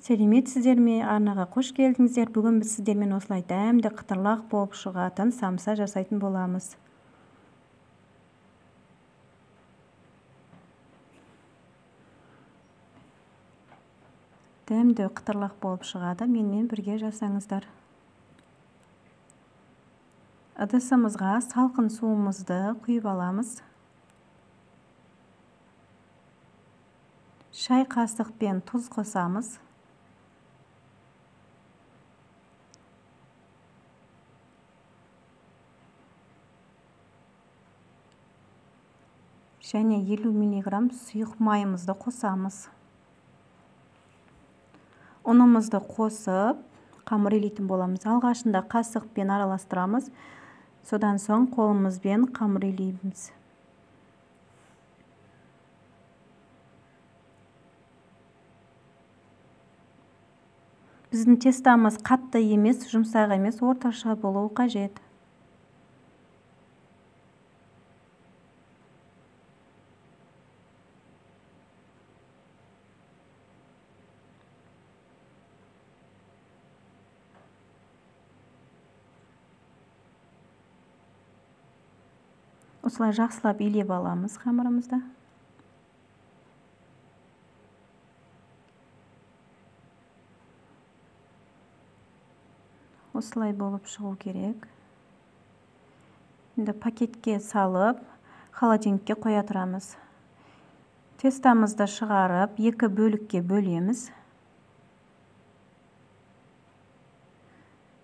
Сәлеметсіздер ме? Арнаға қош келдіңіздер. Бүгін біз сіздермен осылай дәмді қытырлақ болып шығатын самса жасайтын боламыз. Дәмді қытырлақ болып шығады. Менімен бірге жасаңыздар. Ыдысымызға салқын суымызды құйып аламыз. Шай қасықпен тұз қосамыз. Және 50 мг сұйық майымызды қосамыз. Ұнымызды қосып, қамыр илейтін боламыз. Алғашында қасықпен араластырамыз, содан соң қолымызбен қамыр илейміз. Біздің тестамыз қатты емес, жұмсақ емес, орташа болуы қажет. Осылай жақсылап илеп аламыз қамырымызды. Осылай болып шығу керек. Енді пакетке салып, холодильникке қоя тұрамыз. Тестамызды шығарып, екі бөлікке бөлеміз.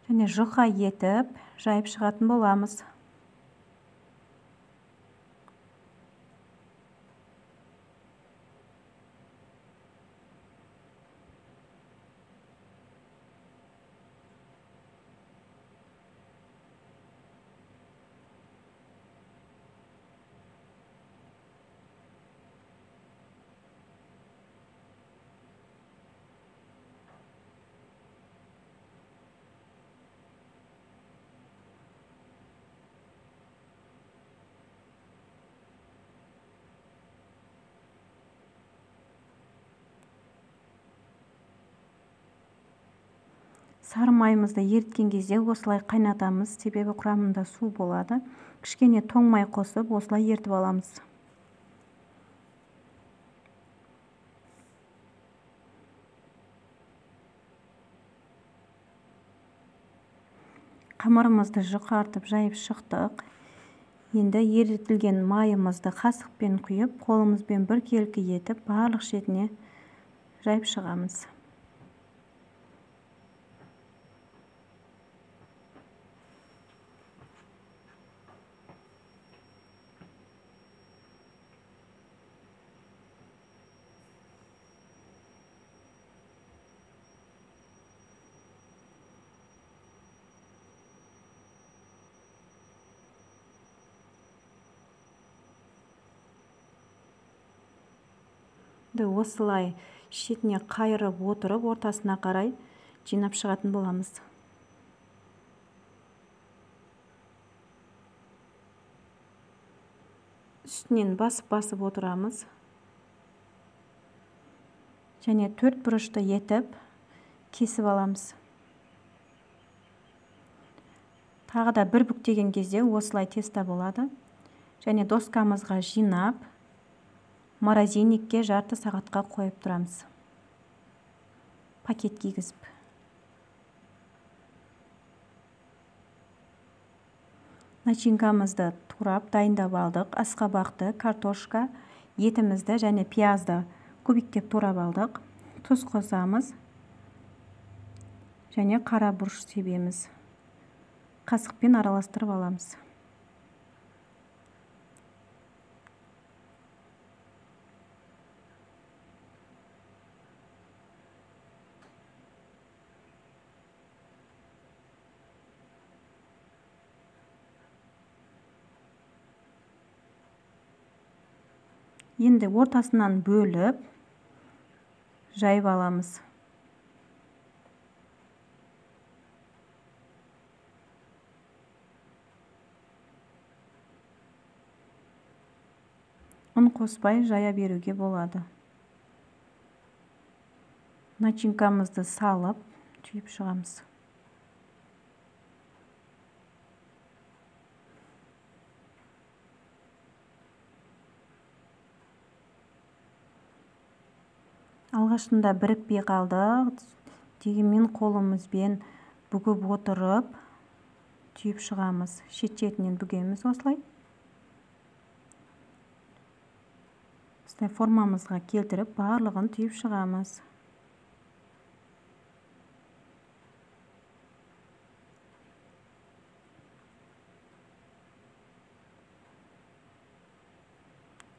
Және жұқа етіп жайып шығатын боламыз. Сары майымызды еріткен кезде осылай қайнатамыз, себебі құрамында су болады. Кішкене тоң май қосып осылай ерітіп аламыз. Қамырымызды жұқартып жайып шықтық. Енді ерітілген майымызды қасықпен құйып, қолымызбен біркелкі етіп барлық шетіне жайып шығамыз. Осылай шетіне қайырып отырып, ортасына қарай жинап шығатын боламыз. Үстінен басып-басып отырамыз. Және төрт бұрышты етіп кесіп аламыз. Тағы да бір бүктеген кезде осылай теста болады. Және доскамызға жинап, морозильникке жарты сағатқа қойып тұрамыз. Пакет кигізіп. Начинкамызды турап дайындап алдық. Асқабақты, картошка, етімізді және пиязды кубиктеп турап алдық. Тұз қосамыз және қара бұрыш себеміз. Қасықпен араластырып аламыз. Енді ортасынан бөліп жайып аламыз. Ұн қоспай жая беруге болады. Начинкамызды салып, түйіп шығамыз. Алғашында бірікпей қалды, дегенмен қолымызбен бүгіп отырып түйіп шығамыз. Шет-шетінен бүгеміз осылай. Осылай формамызға келтіріп, барлығын түйіп шығамыз.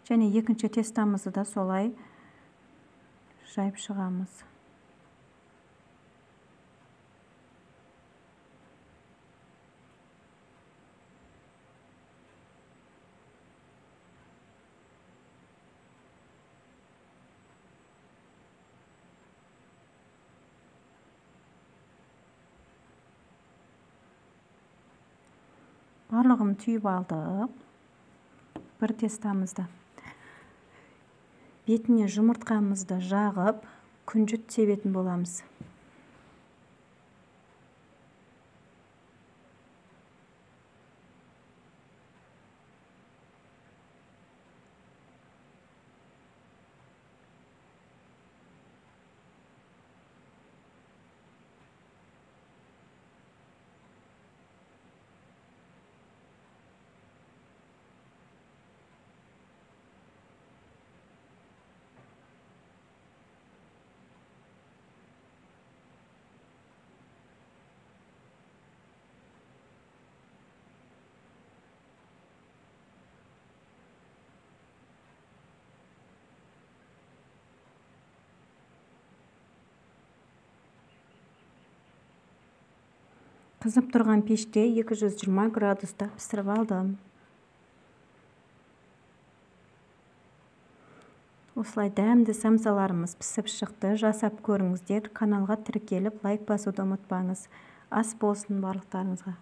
Және екінші тестамызды да солай жайып шығамыз. Барлығын түйіп алдық. Бір тестамызды. Бетіне жұмыртқамызды жағып, күнжіт себетін боламыз. Қызып тұрған пеште 220 градуста пісіріп алдым. Осылай дәмді самсаларымыз пісіп шықты. Жасап көріңіздер. Каналға тіркеліп, лайк басуды ұмытпаңыз. Ас болсын барлықтарыңызға.